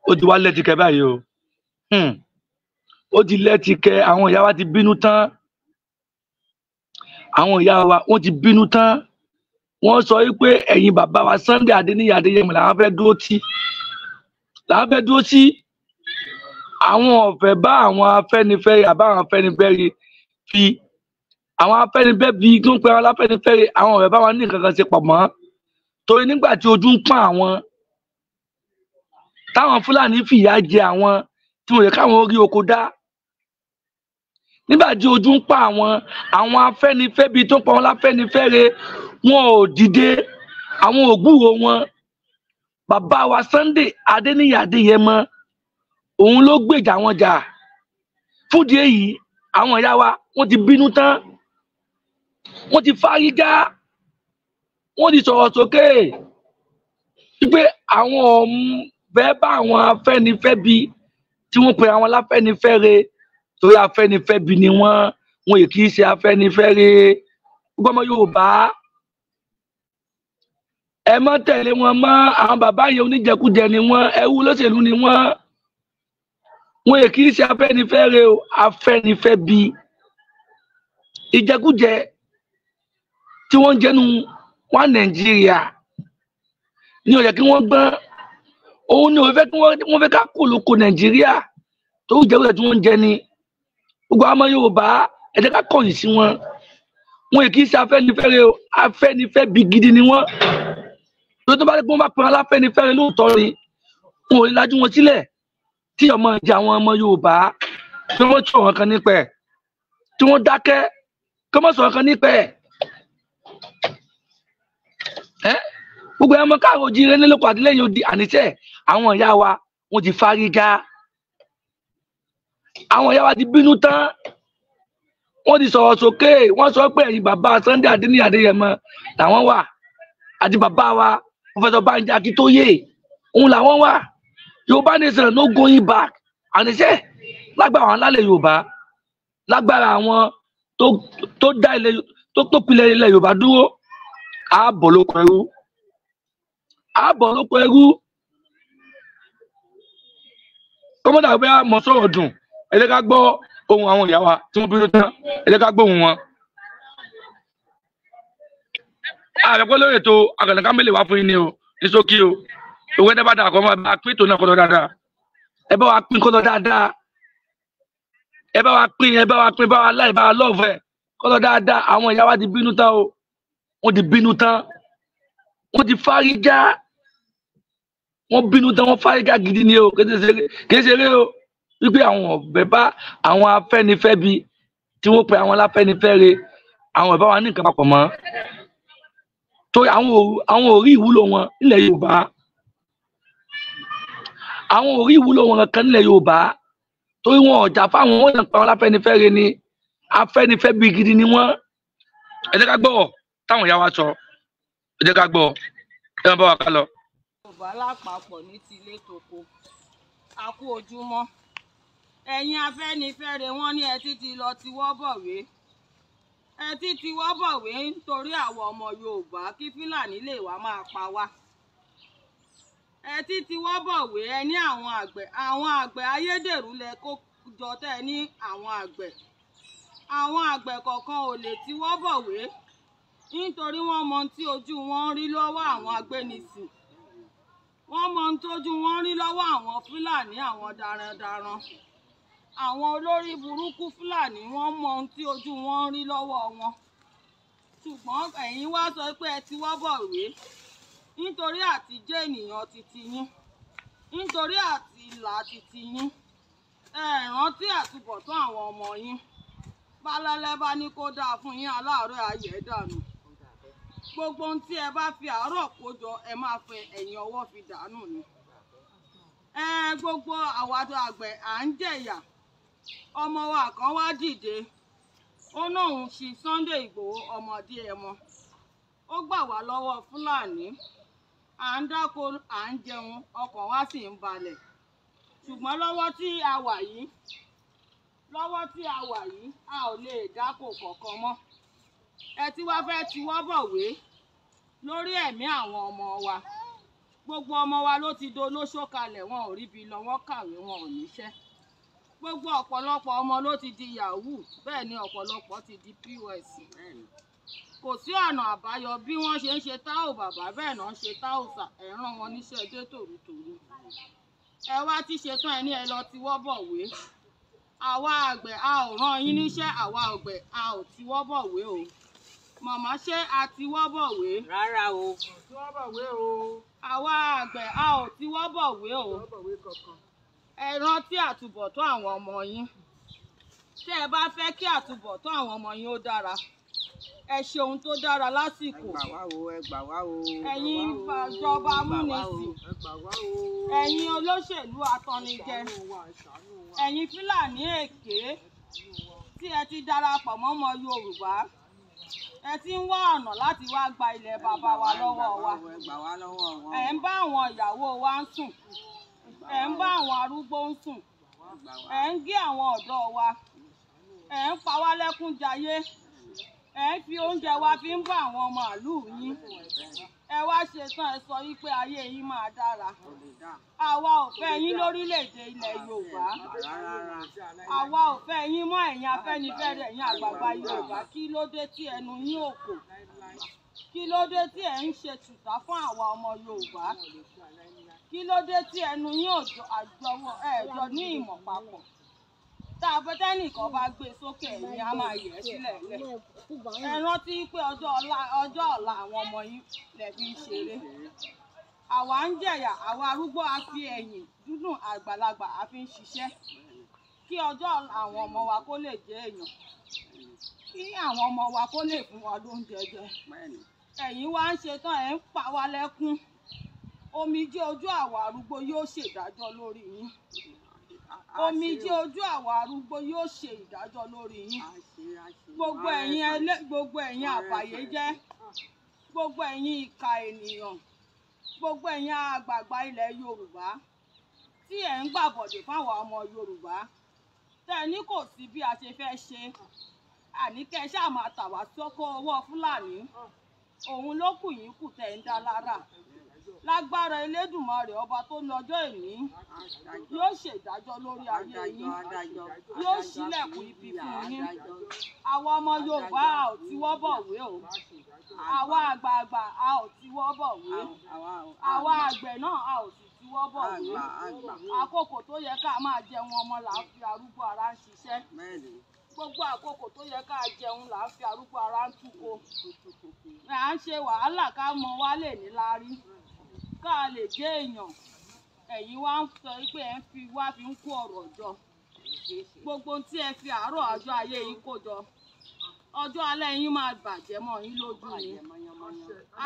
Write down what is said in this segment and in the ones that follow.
Ó ti wá lẹ́tìkẹ́ báyìí o. Ó ti lẹ́tìkẹ́, àwọn ìyá wa ti bínú tán. Àwọn ìyá wa wọ́n ti bínú tán. Wọ́n sọ wípé ẹ̀yin bàbá wa Sunday Adéníyì Adéyẹmọ làwọn fẹ́ dúró tì. Làwọn fẹ́ dúró sí. Àwọn ọ̀fẹ́ bá àwọn Afẹ́nifẹ́re àbá àwọn Afẹ́nifẹ́re fi àwọn Afẹ́nifẹ́re bí kí wọ́n pe àwọn Afẹ́nifẹ́re, àwọn ọ̀rẹ́ bá wọn ní nǹkan kan ṣe pọ̀ mọ́. Torí nígbà tí ojú ń pọ́n àwọn, táwọn Fúlàní fìyà jẹ àwọn tí wọ́n yẹ káwọn rí oko dá. Nígbà tí ojú ń pa àwọn, àwọn Afẹ́nifẹ́re bíi tó ń pa wọn láfẹ́nifẹ́re, wọn ò dìde, àwọn ò gbúròó wọn. Bàbá wa Sunday Adéníyì Adéyẹmọ òun ló gbèjà wọn jà. Fúdìí èyí, àwọn ìyá wa wọ́n ti bínú tán, wọ́n ti fárígá, wọ́n ti sọ̀rọ̀ sókè wípé àwọn ọ̀fẹ́ bá àwọn Afẹ́nifẹ́bi tí wọ́n pe àwọn láfẹ́nifẹ́re, torí Afẹ́nifẹ́bi ni wọ́n, wọn kì í ṣe Afẹ́nifẹ́re. Gbogbo ọmọ Yorùbá, ẹ má tẹ̀lé wọn mọ́. Àwọn bàbá yẹn oníjẹkújẹ ni wọ́n, ẹrú olóṣèlú ni wọ́n, wọn kì í ṣe Afẹ́nifẹ́re o, Afẹ́nifẹ́bi. Ìjẹkújẹ tí wọ́n ń jẹnu wá Nàìjíríà ní ó yẹ kí wọ́n gbọ́n. Òun ni òun fẹ́ kí wọ́n fẹ́ ká kó lóko Nàìjíríà tó jẹkújẹ tí wọ́n ń jẹ ni. Gbogbo àwọn ọmọ Yorùbá, ẹ jẹ́ ká kọ̀yìn sí wọn. Wọn kì í ṣe Afẹ́nifẹ́re o, Afẹ́nifẹ́bi gidi ni wọ́n. Tó bá dé pé wọ́n bá pọn Aláfẹ́nifẹ́re lóòótọ́ ni, wọn ò ní lajú wọn sílẹ̀ tí ọmọ ìjà àwọn ọmọ Yorùbá tí wọ́n sọ̀rọ̀ kan nípa ẹ̀, tí wọ́n dákẹ́ kí wọ́n sọ̀rọ̀ kan nípa ẹ̀. Gbogbo ẹ̀ ọmọ káàró ojíire nílòkọ àtìlẹ́yìn odi àníṣe, àwọn ìyá wa wọ́n ti fárígá. Àwọn ìyá wa ti bínú tán, wọ́n ti sọ̀rọ̀ sókè, wọ́n sọ pé ẹ̀yin bàbá Sunday Adéníyì Adéyẹmọ làwọn wà, àti bàbá wa Professor Banji Akíntóyè òun làwọn wà. Yorùbá nation no going back. Àníṣe lágbára àwọn alálẹ̀ Yorùbá, lágbára àwọn tó dá ilẹ̀ tó pilẹ̀ ilẹ̀ Yorùbá dúró, ààbọ̀ lóko ẹrú, ààbọ̀ lóko ẹrú. Kọ́mọ́dà bẹ́ẹ̀ mọ̀ sọ̀rọ̀ dùn, ẹ jẹ́ ká gbọ́ ohùn àwọn ìyá wa tí wọ́n bínú tán, ẹ jẹ́ ká gbọ́ ohùn wọn. Ààrẹ pẹ́ lórí ètò Àgànàká mélòó wá fún yín ni o, ní ṣókí o. Òwe ẹ bá dà kọ́ máa bá pín ètò náà kọ́ lọ dáadáa. Ẹ bá wa pín kọ́ lọ dáadáa. Ẹ bá wa pín, ẹ bá wa pín, bá wa láì bá wa lọ́ọ̀fẹ́ kọ́ lọ dáadáa. Àwọn ìyá wa ti bínú tán o, wọ́n ti bínú tán, wọ́n ti fárígá, wọ́n bínú tán, wọ́n fárígá gidi ni o, kìí ṣeré o. Wípé àwọn ọ̀bẹ bá àwọn Afẹ́nifẹ́bi tí wọ́n pe àwọn Aláfẹ́nifẹ́re, àwọn ọ̀bẹ bá wa ní nǹkan papọ̀ mọ́. Torí àwọn ò rí ìwúlò wọn nílẹ̀ Yorùbá. Àwọn ò rí ìwúlò wọn kankan nílẹ̀ Yorùbá. Torí wọn ọ̀jà fáwọn, wọn yàn pa àwọn Aláfẹ́nifẹ́re ni, Afẹ́nifẹ́bi gidi ni wọ́n. Ẹ jẹ́ ká gbọ́ táwọn ìyá wa sọ. Ẹ jẹ́ ká gbọ́, ẹ máa bá wa ká lọ. Yorùbá lápapọ̀ ní tilé toko, a kú ojúmọ́. Ẹ̀yin Afẹ́nifẹ́re wọ́n ní ẹ ti lọ tiwọ́ bọ̀wé. Ẹ ti tiwọ́ bọ̀wé nítorí àwọn ọmọ Yorùbá kí Fúlàní lè wá máa pa wá. Ẹ ti tiwọ́ bọ̀wé, ẹ ní àwọn àgbẹ̀ ayédèrú lẹ kó jọ tẹ́ ní àwọn àgbẹ̀. Àwọn àgbẹ̀ kọ̀ọ̀kan ò lè tiwọ́ bọ̀wé nítorí wọ́n mọ ohun tí ojú wọn ń rí lọ́wọ́ àwọn agbénisìn. Wọ́n mọ ohun tójú wọn ń rí lọ́wọ́ àwọn Fúlàní, àwọn darandaran. Àwọn olórí burúkú Fúlàní wọ́n mọ ohun tí ojú wọn ń rí lọ́wọ́ wọn. Ṣùgbọ́n ẹ̀yin wá sọ pé ẹ tiwọ́ bọ̀wé nítorí àti jẹ́ ènìyàn titi yín, nítorí àti ìlà titi yín. Ẹ rántí àtúbọ̀tán àwọn ọmọ yín. Bálálẹ́ bá ní kó dáa fún yín, aláàárọ̀ ayẹ̀ dànù. Gbogbo ohun tí ẹ bá fi àárọ̀ kó jọ, ẹ máa fẹ́ ẹ̀yìn ọwọ́ fi dànù ni. Ẹ gbogbo àwa àgbẹ̀ à ń jẹ̀yà. Ọmọ wa kan wá dìde, ó náà ń ṣi Sunday Ìgbòho ọmọdé ẹ mọ. Ó gbà wá lọ́wọ́ Fúlàní. À ń dáko, à ń jẹun, ọkàn wa sì ń balẹ̀. Ṣùgbọ́n lọ́wọ́ tí a wà yìí, a ò lè dáko kankan mọ́. Ẹ tí wá fẹ́ tiwọ́ bọ̀wé lórí ẹ̀mí àwọn ọmọ wa. Gbogbo ọmọ wa ló ti dolóṣó kalẹ̀, wọn ò ríbi lọ, wọ́n kàwé, wọn ò níṣẹ́. Gbogbo ọ̀pọ̀lọpọ̀ ọmọ ló ti di yahoo, bẹ́ẹ̀ ni ọ̀pọ̀lọpọ̀ ti di POS. Kò sí ọ̀nà àbáyọ. Bí wọ́n ṣe ń ṣe tá ò bàbá, bẹ́ẹ̀ náà ń ṣe tá ò sà. Ẹ̀ rán wọn níṣẹ́ dé tòrútòrú. Ẹ wá ti ṣetán, ẹ ní ẹ lọ tiwọ́ bọ̀wé. Àwa àgbẹ̀ a ò rán yín níṣẹ́, àwa àgbẹ̀ a ò tiwọ́ bọ̀wé o. Màmá, ṣé a tiwọ́ bọ̀wé? Rárá o. Tiwọ́ bọ̀wé o. Àwa àgbẹ̀ a ò tiwọ́ bọ̀wé o. Tiwọ́ bọ̀wé kankan. Ẹ rántí àtúbọ̀tán àwọn ọmọ yín. Tẹ́ ẹ bá fẹ́ kí àtúbọ̀tán àwọn ọmọ yín ó dára, ẹ ṣe ohun tó dára Ẹ lásìkò. gbà wá o, ẹ gbà wá o. Ẹ̀yin ìjọba amúnisìn, Ẹ gbà wá o. ẹ̀yin olóṣèlú atannijẹ, Ṣàánú wa, ṣàánú wa. ẹ̀yin Fúlàní èké tí ẹ ti darapọ̀ mọ́mọ Yorùbá, ẹ ti ń wá ọ̀nà láti wá gba ilẹ̀ bàbá wa lọ́wọ́ wa. Ẹ gbà wá lọ́wọ́ wọn. Ẹ̀ ń bá àwọn ìyàwó wa ń sùn, ẹ̀ ń bá àwọn arúgbó ń sùn, Ẹ gbà wá. ẹ̀ ń gé àwọn ọ̀dọ́ wa, ẹ̀ ń pa wá lẹ́kún jayé, ẹ̀ ń fi oúnjẹ wa fi ń bá àwọn màálùú yín. Ẹ wá ṣetán, ẹ sọ wípé ayé yín máa dára. Kò lè dà. Àwa ò fẹ́ yín lórílẹ̀‐èdè ilẹ̀ Yorùbá. Rárá. Àwa ò fẹ́ yín mọ́. Ẹ̀yin Afẹ́nifẹ́re, ẹ̀yin àgbààgbà Yorùbá, kí ló dé tí ẹnu yín ò kò? Kí ló dé tí ẹ̀ ń ṣe tùtà fún àwa ọmọ Yorùbá? Kí ló dé tí ẹnu yín ò jọ àjọwọ́ ẹ̀ jọ ní ìmọ̀ papọ̀? Tá a fẹ́ tẹ́nìkan bá gbé sókè, ẹ̀yin á máa yẹ̀ ẹ́ sílẹ̀ lẹ̀. Ẹ rántí pé ọjọ́ ọ̀la àwọn ọmọ yín lẹ̀ fi ń ṣeré. Àwa ń jẹ̀yà, àwa arúgbó a fi ẹ̀yìn dúdùn, àgbàlagbà a fi ń ṣiṣẹ́ kí ọjọ́ ọ̀la àwọn ọmọ wa kó lè jẹ́ èèyàn, kí àwọn ọmọ wa kó lè fún wa lóúnjẹ jẹ. Bẹ́ẹ̀ni. Ẹ̀yin wá ń ṣe tán, ẹ̀ ń pa wá lẹ́kún. Omijé ojú àwa arúgbó yóò ṣèdájọ́ lórí yín. Omijé ojú àwa arúgbó yóò ṣe ìdájọ́ lórí yín. Gbogbo ẹ̀yin ẹlẹ́, gbogbo ẹ̀yin àbàyéjẹ́, gbogbo ẹ̀yin ìkà ènìyàn, gbogbo ẹ̀yin àgbààgbà ilẹ̀ Yorùbá tí ẹ̀ ń gbàbọ̀dè fáwọn ọmọ Yorùbá, tẹ́ ẹ ní kò sí bí a ṣe fẹ́ ṣe, àní kẹ́ ẹ ṣáà máa tà wá sọ́kọ́ ọwọ́ Fúlàní, òun ló kù yín kù tẹ́ ń dá lára. Lágbára Elédùmarè, ọba tó lọ́jọ́ ìní, yóò ṣèdájọ́ lórí ayé yín, yóò ṣílẹ̀kùn ibi fún yín. Àwa ọmọ Yorùbá a ò tiwọ́ bọ̀wé o. Àwa àgbààgbà a ò tiwọ́ bọ̀wé. Àwa àgbẹ̀ náà a ò sì tiwọ́ bọ̀wé. Àkókò tó yẹ ká máa jẹun ọmọ là ń fi arúgbó ara ń ṣiṣẹ́. Gbogbo àkókò tó yẹ ká jẹun là ń fi arúgbó ara ń túko. À ń ṣe wàhálà ká mọ wá lè ní láárí, ká lè jẹ́ èèyàn. Ẹ̀yin wá ń sọ pé ẹ̀ ń fi wá fi ń kó ọ̀rọ̀ jọ. Gbogbo ohun tí ẹ fi àárọ̀ ọjọ́ ayé yín kó jọ, ọjọ́ alẹ́ yín máa bàjẹ́ mọ́ yín lójú ni.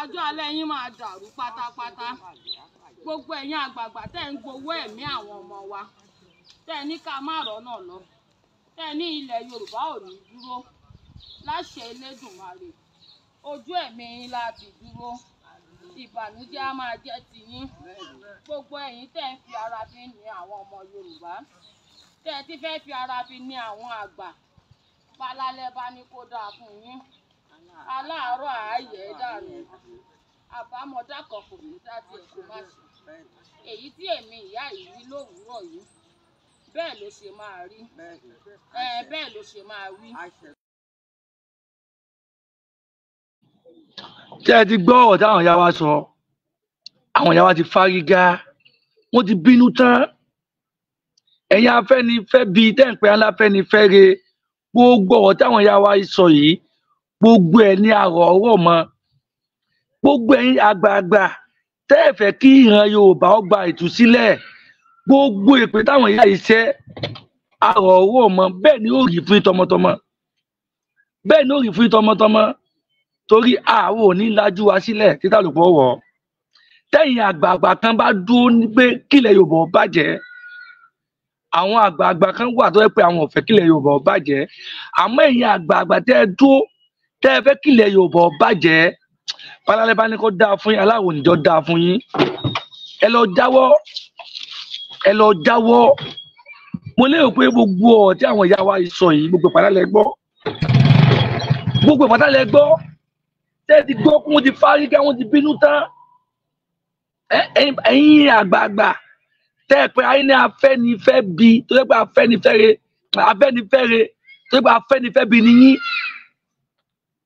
Ọjọ́ alẹ́ yín máa dàrú pátápátá. Gbogbo ẹ̀yin àgbààgbà tẹ́ ń gbowó ẹ̀mí àwọn ọmọ wa, tẹ́ ní ká má rọ́nà lọ, tẹ́ ní ilẹ̀ Yorùbá ò ní dúró, láṣẹ Elédùmarè, ojú ẹ̀mí yín láti dúró. Ìbànújẹ́ á máa jẹ́ tiyín. Gbogbo ẹ̀yin tẹ́ ń fi ara fi ní àwọn ọmọ Yorùbá, tẹ́ ẹ ti fẹ́ fi ara fi ní àwọn àgbà, balálẹ́ bá ní kó dáa fún yín, aláàárọ̀ ààyè dànù. Àbámọ̀dá kan kò ní dá tiẹ̀ kó má ṣe. Èyí tí èmi ìyá yìí wí lówùúrọ̀ yìí, bẹ́ẹ̀ ló ṣe máa rí, ẹ bẹ́ẹ̀ ló ṣe máa wí. Tí ẹ ti gbọ́ ọ̀rọ̀ táwọn ìyá wa sọ, àwọn ìyá wa ti fárígá, wọ́n ti bínú tán. Ẹ̀yin Afẹ́nifẹ́bi tẹ́ ń pè aláfẹ́nifẹ́re, gbogbo ọ̀rọ̀ táwọn ìyá wa sọ yìí, gbogbo ẹ̀ ní àrọ̀ ọ̀rọ̀ mọ́. Gbogbo ẹ̀yin àgbààgbà tẹ́ ẹ fẹ́ kí ìran Yorùbá ó gba ìtúsílẹ̀, gbogbo èpè táwọn ìyá yìí ṣẹ́, àrọ̀ ọ̀rọ̀ mọ́. Bẹ́ẹ̀ ni ó rí fún yín tọmọtọmọ, bẹ́ẹ̀ ni ó rí fún yín tọmọtọmọ, torí àwọn ò ní lajú wa sílẹ̀ títà lùpọ̀ wọ̀. Tẹ́yìn àgbààgbà kan bá dúró ní pé kílẹ̀ Yorùbá ó bàjẹ́, àwọn àgbààgbà kan wà tó yẹ pé àwọn ò fẹ́ kílẹ̀ Yorùbá ó bàjẹ́, àmọ́ ẹ̀yin àgbààgbà tẹ́ ẹ dúró tẹ́ ẹ fẹ́ kílẹ̀ Yorùbá ó bàjẹ́, balálẹ́ bá ní kó dáa fún yín, aláwo níjọ́ dáa fún yín. Ẹ lọ jáwọ́, ẹ lọ jáwọ́. Mo lérò pé gbogbo ọ̀rọ̀ tí àwọn ìyá wa yìí sọ yìí, gbogbo ìpàdé lẹ gbọ́, gbogbo ìpàdé lẹ gbọ́. Tẹ́ ti gbọ́ kó wọ́n ti fárígá, wọ́n ti bínú tán. Ẹ̀yin àgbààgbà tẹ́ ẹ pé ayé ní Afẹ́nifẹ́ bi, tó yẹ pé Afẹ́nifẹ́re, Afẹ́nifẹ́re, tó yẹ pé Afẹ́nifẹ́ bi ni yín,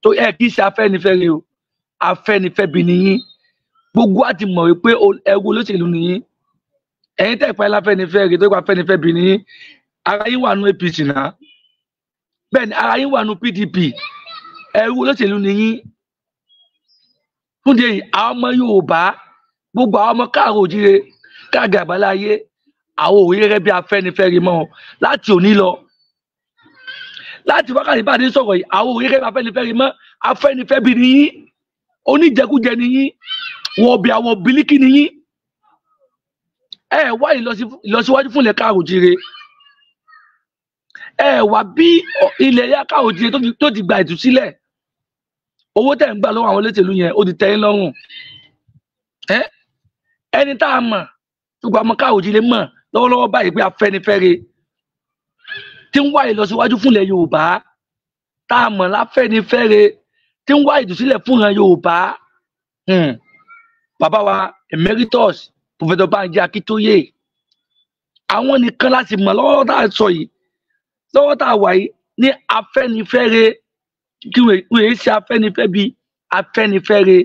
tó ẹ kì í ṣe Afẹ́nifẹ́re o, Afẹ́nifẹ́ bi ni yín. Gbogbo wa ti mọ̀ wípé ẹrú olóṣèlú ni yín. Ẹ̀yin tẹ́ ẹ pé Afẹ́nifẹ́re, tó yẹ pé Afẹ́nifẹ́ bi ni yín, ara yín wà nù APC náà, bẹ́ẹ̀ ni ara yín wà nù PDP. Ẹrú olóṣèlú ni yín. Fún ìdí èyí, àwọn ọmọ Yorùbá, gbogbo àwọn ọmọ káàró òjíire káàgì àgbáláyé, àwọn òwe gẹ́gẹ́ bí Afẹ́nifẹ́re mọ́ ọ láti òní lọ, láti wákàtí bá a ti sọ̀rọ̀ yìí, àwọn òwe gẹ́gẹ́ bí Afẹ́nifẹ́re mọ́. Afẹ́nifẹ́ bí ni yín, oníjẹkújẹ ni yín, wọ̀bì àwọn bílíkì ni yín. Ẹ wá ìlọsíwájú fún ilẹ̀ káàró òjíire. Ẹ wá bí ilẹ̀ yá káàró òjíire tó ti gba ìtúsílẹ̀. Owó tẹ̀ ń gbà lọ́wọ́ àwọn olóṣèlú yẹn, ó ti tẹ́ yín lọ́rùn. Ẹni tá a mọ̀, gbogbo àwọn káàró òjíire mọ̀ lọ́wọ́lọ́wọ́ báyìí pé Afẹ́nifẹ́re tí ń wá ìlọsíwájú fún ilẹ̀ Yorùbá, tá a mọ̀ láfẹ́nifẹ́re tí ń wá ìtúsílẹ̀ fún ìran Yorùbá. Bàbá wa Emeritus Professor Banji Akíntóyè, àwọn nìkan láti mọ̀ lọ́wọ́ tá a sọ yìí, lọ́wọ́ tá a wà yìí ní Afẹ́nifẹ́re, kí wọ́n yéé ṣe Afẹ́nifẹ́ bíi Afẹ́nifẹ́re,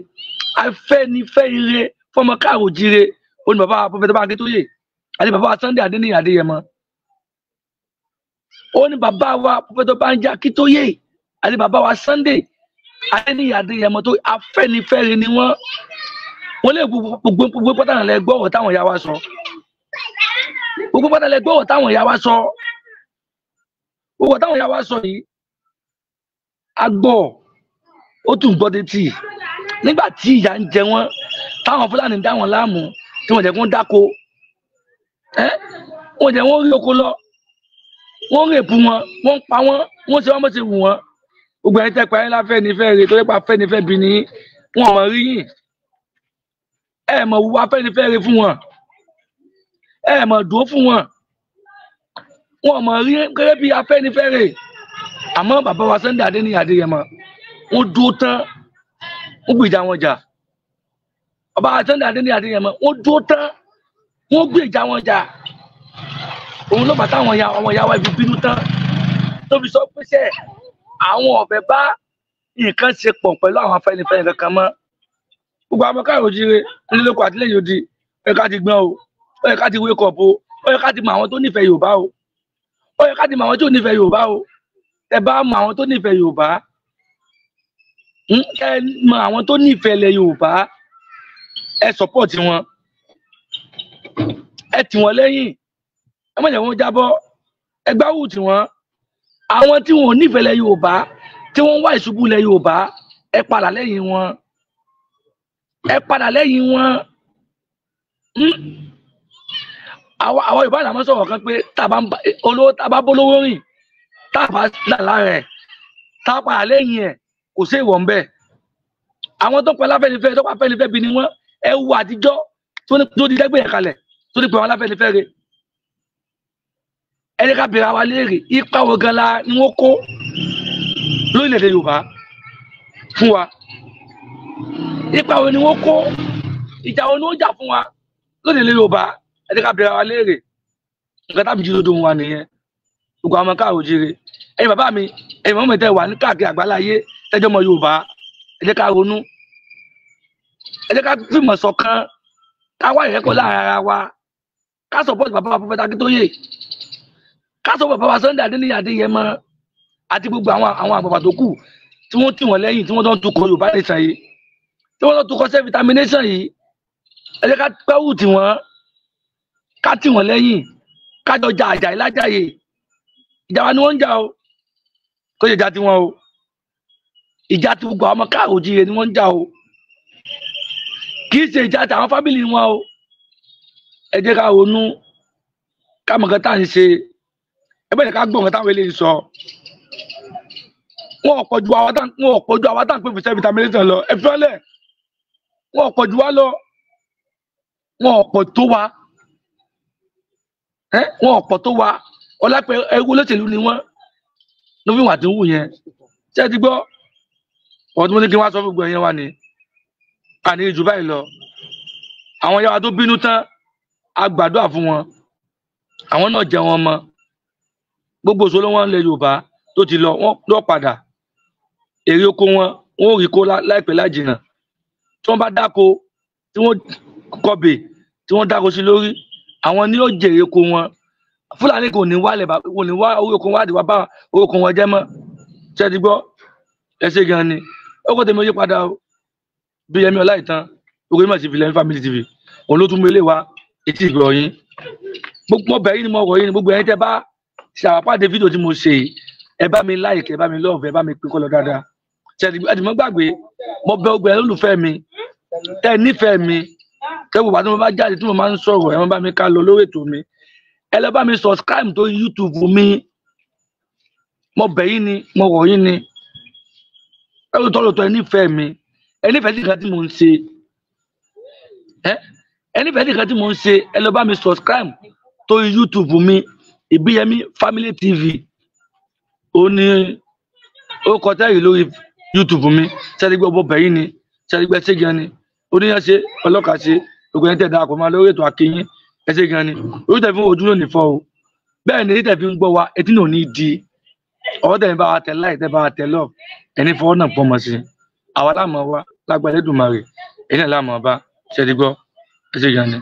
Afẹ́nifẹ́re fọmọ káàró òjíire. Ó ní bàbá wa Professor Banji Akíntóyè àti bàbá wa Sunday Adéníyì Adéyẹmọ. Ó ní bàbá wa Professor Banji Akíntóyè àti bàbá wa Sunday Adéníyì Adéyẹmọ, tó Afẹ́nifẹ́re ni wọ́n. Wọ́n lè gbogbo pátánà lẹ gbọ́ ọ̀rọ̀ táwọn ìyá wa sọ. Gbogbo pátánà lẹ gbọ́ ọ̀rọ̀ táwọn ìyá wa sọ. Gbogbo táwọn ìyá wa sọ yìí, a gbọ́, ó tún gbọ́ létí. Nígbà tí ìyà ń jẹ wọ́n, táwọn Fúlàní ń dá wọn láàmú, tí wọ́n jẹ́ kó ń dáko, wọ́n jẹ́ wọ́n rí oko lọ, wọ́n rèpù wọn, wọ́n ń pa wọ́n, wọ́n ṣe wọ́n bó ṣe wù wọ́n. Gbogbo ẹni tẹ́ pa ẹ́ láfẹ́nifẹ́re, tó yẹ pa Afẹ́nifẹ́ bi ni wọ́n mọ̀ rí yìn. Ẹ mọ̀ wù Afẹ́nifẹ́re fún wọn, ẹ mọ̀ dúró fún wọn, wọn mọ̀ rí gẹ́gẹ́ bí Afẹ́nifẹ́re. Àmọ́ bàbá wa Sunday Adéníyì Adéyẹmọ, wọ́n dúró tán, wọ́n gbèjà wọn jà. Bàbá wa Sunday Adéníyì Adéyẹmọ, wọ́n dúró tán, wọ́n gbèjà wọn jà. Òun ló bàtà àwọn ìyá wa ibi bínú tán, tó fi sọ pé sẹ́ àwọn ọ̀fẹ́ bá nǹkan ṣe pọ̀ pẹ̀lú àwọn Afẹ́nifẹ́re kankan mọ́. Gbogbo àwọn káàró òjíire nílé-oko àtìlẹ́yìn odi, ó yẹ ká ti gbọ́n o, ó yẹ ká ti wake up o, ó yẹ ká ti mọ àwọn tó nífẹ̀ẹ́ Yorùbá o, ó yẹ ká ti mọ àwọn tó nífẹ̀ẹ́ Yorùbá o. Ẹ bá mọ àwọn tó nífẹ̀ẹ́ Yorùbá, ẹ mọ àwọn tó nífẹ̀ẹ́ ilẹ̀ Yorùbá, ẹ support wọn, ẹ tì wọ́n lẹ́yìn, ẹ má jẹ́ wọ́n jábọ́, ẹ gbáwù tì wọ́n. Àwọn tí wọn ò nífẹ̀ẹ́ ilẹ̀ Yorùbá, tí wọ́n ń wá ìṣubú ilẹ̀ Yorùbá, ẹ padà lẹ́yìn wọn, ẹ padà lẹ́yìn wọn. Àwọn Yorùbá làwọn sọ̀rọ̀ kan pé tá a bá bólówó rìn, tá a bá là lára ẹ̀, tá a padà lẹ́yìn ẹ̀, kò sí ìwọ̀n bẹ́ẹ̀. Àwọn tó pa Láfẹ́nifẹ́re, tó pa Afẹ́nifẹ́ bi ni wọ́n. Ẹ wo àtijọ́ tó di dẹ́gbẹ̀ẹ́ yẹn kalẹ̀, tó di pé àwọn Láfẹ́nifẹ́re. Ẹ jẹ́ ká bèèrè wa léèrè, ipa wo gan la ni wọ́n kó lórílẹ̀‐èdè Yorùbá fún wa? Ipa wo ni wọ́n kó? Ìjà wo ni wọ́n jà fún wa lórílẹ̀‐èdè Yorùbá? Ẹ jẹ́ ká bèèrè wa léèrè. Nǹkan tábìlì jí lódò wa nìyẹn. Gbogbo àwọn káàró òjíire, ẹ̀yin bàbá mi, ẹ̀yin mọ̀mọ́ mi tẹ́ wà ní káàkiri àgbáláyé, tẹ́jọ́ mọ Yorùbá, ẹ jẹ́ ká ronú, ẹ jẹ́ ká fìmọ̀ ṣọ̀kan, ká wá ìrẹ́pọ̀ láàrin ara wa, ká support bàbá wa Professor Akíntóyè, ká support bàbá wa Sunday Adéníyì Adéyẹmọ àti gbogbo àwọn àgbààgbà tó kù tí wọ́n tì wọ́n lẹ́yìn, tí wọ́n tó ń tukọ̀ Yorùbá nation yìí, tí wọ́n tó ń tukọ̀ self determination yìí. Ẹ jẹ́ ká pẹ́wù tì wọ́n, ká tì wọ́n lẹ́yìn, ká jọ jà àjà ìlájàyè. Ìjà wa ni wọ́n ń jà o, kó ṣe ìjà tiwọn o, ìjà tí gbogbo àwọn ọmọ káàró òjíire ni wọ́n ń jà o, kì í ṣe ìjà tí àwọn fámìlì wọn o. Ẹ jẹ́ ká ronú, ká mọ̀ nǹkan tá à ń ṣe. Ẹ bẹ́ẹ̀ ni ká gbọ́ nǹkan táwọn eléyìí sọ. Wọn ò pọ̀jù àwa tá à ń pè fún self determination lọ. Ẹ fi wọ́n lẹ̀, wọn ò pọ̀jù wa lọ, wọn ò pọ̀ tó wa, wọn ò pọ̀ tó wa. Ọlápẹ̀ ẹrú olóṣèlú ni wọ́n ló fi wà tí ń wù yẹn. Ṣé ẹ ti gbọ́? Ọdún mo ní kí wọ́n sọ fún gbogbo ẹ̀yẹn wa ni àní jù báyìí lọ. Àwọn yàrá tó bínú tán, a gbàdúrà fún wọn, àwọn náà jẹ wọn mọ́. Gbogbo òṣèlú wọn lẹ Yorùbá tó ti lọ, wọn lọ padà èrè oko wọn, wọn ò rí kó láìpẹ́ láì jìnnà. Tí wọ́n bá dáko, tí wọ́n kọbè, tí wọ́n dáko sí lórí, àwọn ni yóò jèrè oko wọn. Fúlàní kò ní wálẹ̀, kò ní wá owó oko wọn, àdìwá bá owó oko wọn jẹ́ mọ́. Ṣé ẹ ti gbọ́? Ẹ ṣe gan ni. Ó kò tèmi ó yí padà o. Bí Yẹmí Ọláìtàn orí mọ̀ sí Ìbíyẹmí Family TV, òun ló tún mú ilé wa etí ìgbọ̀ yín. Gbogbo ọbẹ̀ yìí ni mo rọ̀ yín ni gbogbo ẹ̀yin tẹ́ bá ṣàpàdé fídíò tí mo ṣe yìí, ẹ bá mi like, ẹ bá mi love, ẹ bá mi pín kọ́ lọ dáadáa. Ṣé ẹ ti mọ́ gbàgbé? Mo bẹ̀ gbogbo ẹ̀yin olólùfẹ́ mi tẹ́ ẹ nífẹ̀ẹ́ mi, tẹ́ gbogbo àti mo bá jáde tí mo máa ń sọ̀rọ̀, ẹ má bá mi ká lọ lórí ètò mi. Ẹ lọ bá mi subscribe tó YouTube mi. Mo bẹ̀ yín ni, mo rọ̀ yín ni. Ẹ lóòótọ́ lóòótọ́ ẹ nífẹ̀ẹ́ mi, ẹ nífẹ̀ẹ́ sí nǹkan tí mò ń ṣe, ẹ nífẹ̀ẹ́ sí nǹkan tí mò ń ṣe. Ẹ lọ bá mi subscribe tó YouTube mi, Ìbíyẹmí Family TV. Ó ní ó kọ tẹ́rì lórí YouTube mi. Sẹ́ni gbọ́ bọ́ bẹ̀yìn ni, sẹ́ni gbẹ́ ṣé gan ni, oníyàn ṣe ọlọ́kà ṣe gbogbo ẹni tẹ̀ darapọ̀ máa lórí ètò àkínyìn. Ẹ ṣé gan ni. Orí tẹ̀ fi ń ojú lónìí fọ́ o, bẹ́ẹ̀ ni etí tẹ̀ fi ń gbọ́ wa, etí náà ò ní di ọwọ́ tẹ̀ ń bá wa tẹ̀ láì tẹ̀ bá wa tẹ̀ lọ ẹni fọwọ́ náà pọ̀ mọ́ sí àwa láàmú wa lágbàdo Èdùmàrè, ẹni náà láàmú ọba. Ṣẹ́ni gbọ́? Ẹ ṣé gan ni.